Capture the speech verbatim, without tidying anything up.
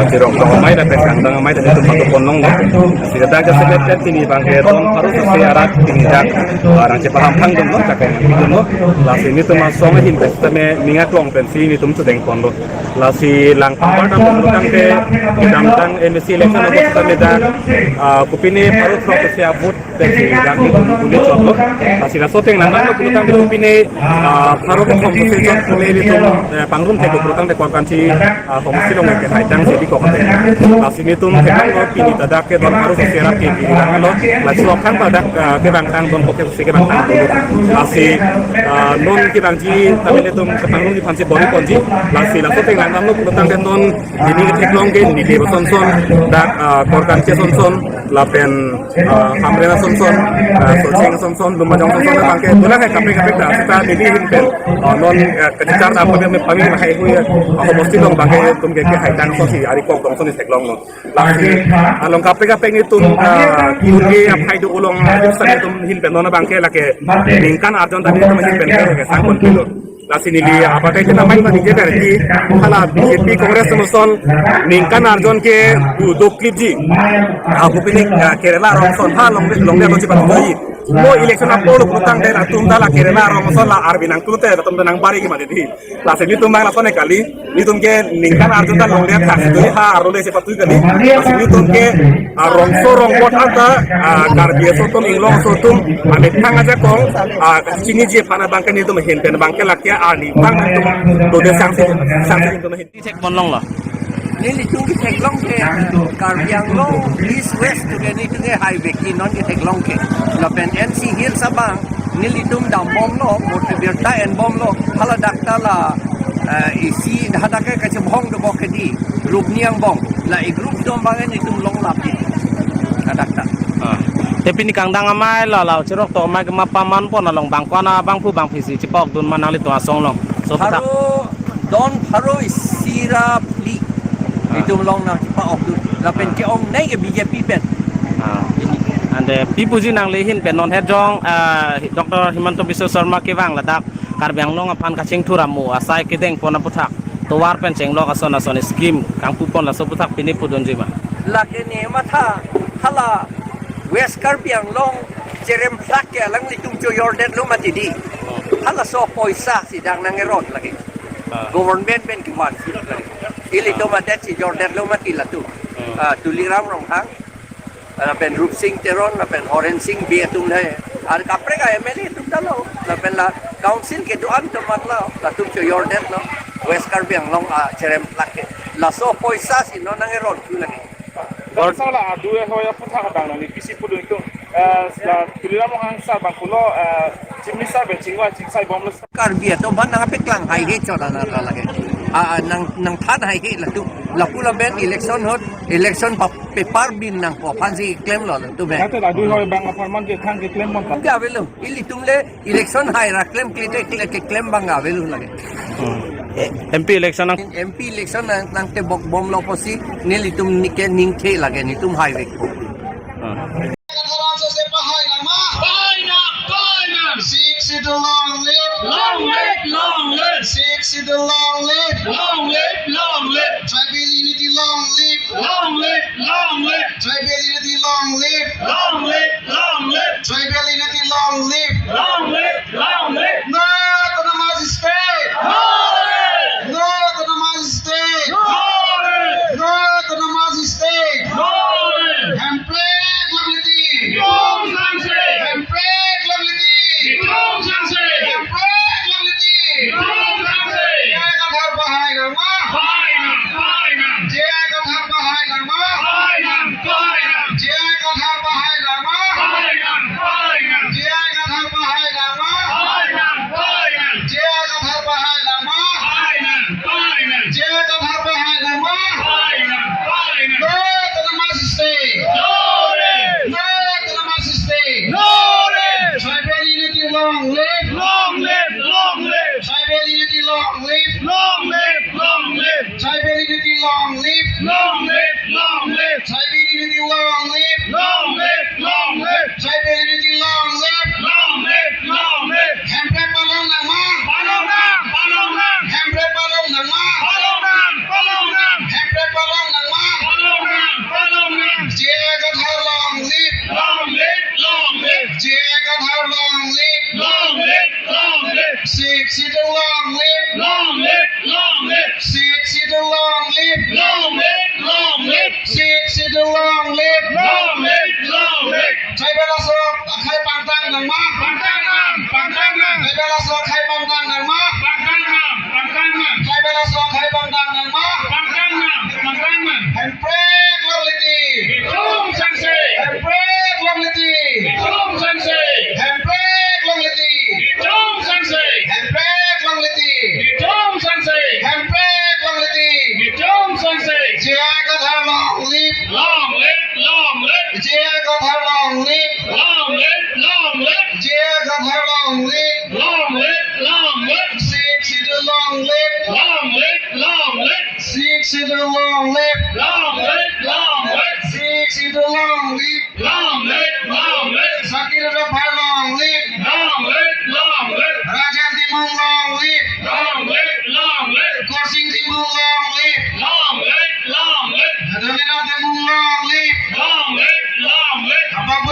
Chirok tong amei lapen kangdang amei ta nelitum patu ponlonglo. Lasi dak jasemet pen pini abangke don pharo sose arat pini dak, ah, nangchepaham thang dunlo, chakeng dunlo. Lasi nelitum asong ahin pen sitame ning aklong pensi nelitum chedeng ponlo. Lasi lang pangbar dam pulotangte kedamtang M A C election abot sitame dak, ah, kopine pharo throk sose avote pensi dak nelitum bule chotlo. Lasi laso ateng nangdamlo pulotangte kopine, ah, pharo kethom sose chot pule nelitum, eh, pangrum theklo pulotangte Korkanthi, ah, homosti along ke haitang si bikok ateng. Lasi nelitum theklonglo pini ta dak ke don pharo sose arat ke biri langlo. Lasi akhang ta dak, ah, kevang tang don pharo sose kevang tang dolo. Lasi, ah, non kevangji ta nelitum kepangrumji aphansi bor-i ponji. Lasi laso ateng nangdamlo pulotangte non neli ketheklong ke neli ke son son dak, ah, Korkanthi son son lapen, ah, Hamren son son, ah, Socheng son son, Lumbajong son son abangke dolang hai kaprek kaprek ta seta neli ahin pen, ah, non, ah, kachechar ta pami pami hai hui, ah, homosti along abangke nelitum ke ke haitang sonsi ari kok dong sonsi theklonglo. Lasi along kaprek kaprek nelitum, ah, kuri aphai do along, ah, nelitum ahin pen non abangke lake ningkan arjon ta nelitum ahin pen ke sang ponpilo. Lasi neli apakai ke namai mani ke dari hala B J P Congress atum son ningkan arjon ke do klipji. Ah, kopine, ah, Kerala arong son ha longle longle arong si patoi. Mo election apor pulotangte latum ta la Kerala arong son la arbi nangtute latum ta nang bari ke mati di. Lasi nelitum abang lason kali, nelitum ke ningkan arjon ta longle ta si doi ha arlo le si patoi kali. Lasi nelitum ke, ah, rongso rongbot anta, ah, Karbi aso atum, Inglong aso atum, amethang ajakong, ah, chiniji aphan abangke nelitum ahin pen abangke lake arni abang nelitum dode sangsi sangsi nelitum ahin. Neli thek ponlonglo. Nelitum ketheklong ke Karbi Anglong East West atum ke nelitum ke haivek ke non ketheklong ke. Lapen N C Hills abang nelitum dambomlo, motor birta enbomlo, hala dak ta la, eh, isi hadak ke kachebong dokok ke di, Rupni angbong, la e-group atum abang nelitum longlap di. Hadak ta. Ah. Te pini kangdang amei la la chirok tong amei kema paman pon along bang ko-an abangphu bangphi si chepok dun ma nanglitum asong along. So, pharo, don pharo isi ra phli. Ah. Itum along nangchepa-ok dun. Lapen, ah, ke-ongnei ke B J P pen. Ah. Ante pi puji nangli ahin pen non het jong, ah, Doctor Himanta Biswa Sarma kevang ladak Karbi Anglong aphan kachingthur amo asai kedeng pon aputhak tovar pen chenglok ason ason scheme kangpu pon laso aputhak pini pudunji ma? Lake ne matha hala West Karbi Anglong cherem phlak ke alanglitum chojordetlo mati di. Halaso poisa si dak nang-eron lake. Ah. Government pen kevan si lake. Ilitum, ah, adet si jordetlo mati latum. Hmm. Ah, Tuliram Ronghang, lapen Rupsing Teron, lapen Horensing Bey atum le. Ar kaprek a M L A atum ta lo. Lapen la council kedo-an atum mat lo. Latum chojordetlo. West Karbi Anglong, ah, cherem phlak ke. Laso poisa si non nang-eron tu lake. Bor- Sala adu e hoya puthak abang nangli pisi pudun itum, eh, la Tuliram Ronghang sar abang pulo, eh, Chief Minister pen chingwa chingsai bomlo. Karbi atum abang nangpeklang haihe chot ana lake. Ah, nang, nangthan haihe latum. Lapu lapen election ahut, election pa-, paper bin nangpo aphansi klemlo latum he. Kate adu e hoya abang apharman ke khang ke klem bomta. Ke avelo, ilitum le election hai ra klemkle te kle-, keklem abang avelo lake. Hmm. M P election nang- M P election nang, nangtebok bomlo pusi nelitum nike ningthe lake, netum haivekpo. Hmm. Sixth Schedule long live! Long live, long live! Sixth Schedule long live! Long live, long live! Tribal unity long live! Long live, long live! Tribal unity long live! Long live, long live! Tribal unity long live! Long live, long live! No autonomous state! No! No autonomous state! No! No autonomous state! No! Hemprek longle ti! Hemprek longle ti! Hemprek longle ti! J I Kathar pahai nangma! J I Kathar pahai nangma! J I Kathar pahai nangma! J I Kathar pahai nangma! J I Kathar pahai nangma! J I Kathar pahai nangma! No autonomous state! No autonomous state! Tribal unity long live! Long live! Long live! Tribal unity long live! Long live! Long live! Tribal unity long live! Long live! Long live! Tribal unity long live! Long live! Long live! Tribal unity long live! Long live! Long live! Hemprek palong nangma! Palong nang! Palong nang! Hemprek palong nangma! Palong nang! Palong nang! Hemprek palong nangma! Tribal aso akhei pangtang nangma? Pangtang nang, pangtang nang. Tribal aso akhei pangtang nangma? Pangtang nang, pangtang nang. Tribal aso akhei pangtang nangma? Pangtang nang, pangtang nang. Hemprek longle ti. Nelitum sangse. Hemprek longle ti. Nelitum sangse. Hemprek longle ti. Nelitum sangse. Hemprek longle ti. Nelitum sangse. Hemprek longle ti. Nelitum sangse. J I Kathar long live. Long live, long live. J I Kathar long live. Long live, long live. J I Kathar long live. Long live, long live. Sixth Schedule long live. Long live, long live. Sixth Schedule long live. Long live, long live. Sixth Schedule long live. Long live, long live. Sakhi Rongphar long live. Long live, long live. Rajen Timung long live. Long live, long live. Khorsing Timung long live. Long live, long live. Doniram Timung long live. Long live, long live. Abang